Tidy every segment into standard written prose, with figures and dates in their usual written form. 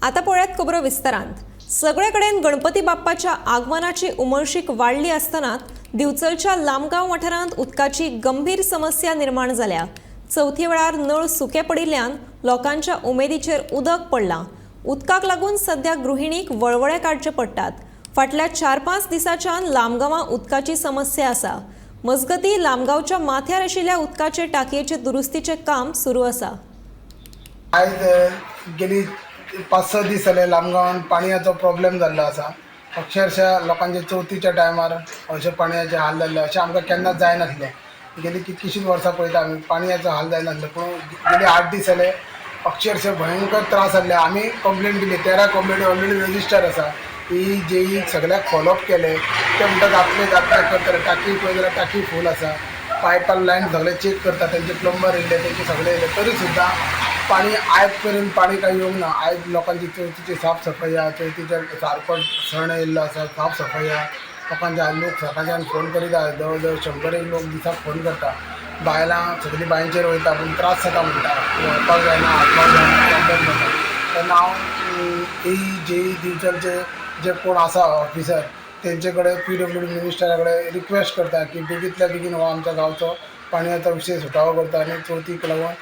आता पळयात खबरो विस्तारांत. सगळे कडेन गणपती बाप्पाच्या आगमनाची उमळशीक वाडली आसतना दिवचलच्या लामगांव वाठारांत उदकाची गंभीर समस्या निर्माण जाल्या. चवथी वेळार नळ सुके पडिल्ल्यान लोकांच्या उमेदीचेर उदक पडलां. उदकाक लागून सध्या गृहिणीक वळवळे काडचे पडटात. फाटल्या 4-5 दिसांच्यान लामगांवां उदकाची समस्या आसा. मजगतीं, लामगांवच्या माथ्यार आशिल्ल्या उदकाचे टाकयेचे दुरुस्तीचें काम सुरू आसा. आयज गेली 5-6 दीस जाले लामगांवान पाणयाचो प्रॉब्लेम जाल्लो आसा. अक्षरशः लोकांचे चवथीच्या टायमार अशें पाणयाचे हाल जाल्ले, अशें आमकां केन्नाच जायनासलें. गेली कितकीशींच वर्सां पळयता आमी, पाणयाचो हाल जायनासले, पूण गेली 8 दीस जाले अक्षरशः भयंकर त्रास जाल्ले. आमी कंप्लेन दिली, 13 कंप्लेनी ऑलरेडी रजिस्टर आसा. ई जेई सगळ्याक फॉलोअप केले, ते म्हणटा जातले जातले करतले. टाकी पळय जाल्यार टाकी फूल आसा, पायपान लायन सगळे चॅक करता, तेंचे प्लंबर येयल्ले, तेंचे सगळे येयले, तरी सुद्दां पाणी आयज पर्यंत पाणी काही येवंक ना. आयज लोकांची चवथीची साफ सफाई आहा, चवथीच्या सारको सण येयल्लो आसा, साफ सफाई आहा लोकांच्या. लोक सकाळच्यान फोन करीत आहा, जवळ जवळ 100 एक लोक दिसाक फोन करता. बायलां सगळीं बांयचेर वयता, पूण त्रास जाता म्हणटा, व्हरपाक जायना, हाडपाक जायना, प्रॉब्लेम जाता. तेन्ना हांव ए जेई दिवचलचे जे कोण आसा ऑफिसर तेंचे कडेन, पीडब्ल्यूडी मिनिस्टरा कडेन रिक्वेस्ट करता की बेगींतल्या बेगीन हो आमच्या गांवचो पाणयाचो विशय सुटावो करता आनी चवथीक लागून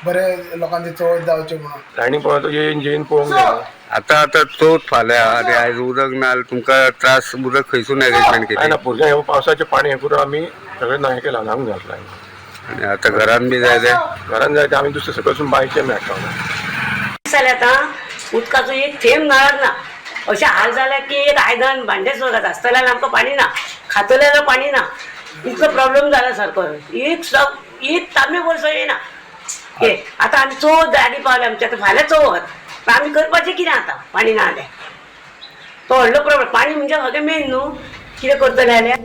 बरे लोकांची चवथ जावची म्हणून. लायनी पळोवं येयन जेयन पळोवंक जायना. आता आता चवथ फाल्यां आनी आयज उदक ना जाल्यार तुमकां त्रास. उदक खंयसून अरेंजमेंट काय केली? ना, भुरग्यांक हे पावसाचें पाणी हें करून आमी सगळें ना हें केलां, न्हावंक घातलां. आनी आतां घरान बी जाय ते घरान जाय ते आमी दुसरें सकयसून बांयचें मेळटा. जालें आतां उदकाचो एक थेंब नळाक ना. अशें हाल जाल्या की एक आयदन भांडे सुद्दां घासतले जाल्यार आमकां पाणी ना, खातले जाल्यार पाणी ना. इतलो प्रॉब्लेम जाला सारको. एक सब एक तांबे वर्स येना हे. आतां आमी चवथ लागीं पावले आमच्या, आतां फाल्यां चवथ, पण आमी करपाचें कितें आतां पाणी ना जाल्यार? तो व्हडलो प्रॉब्लेम. पाणी म्हणजे सगळें मेन न्हू. कितें करतले जाल्यार?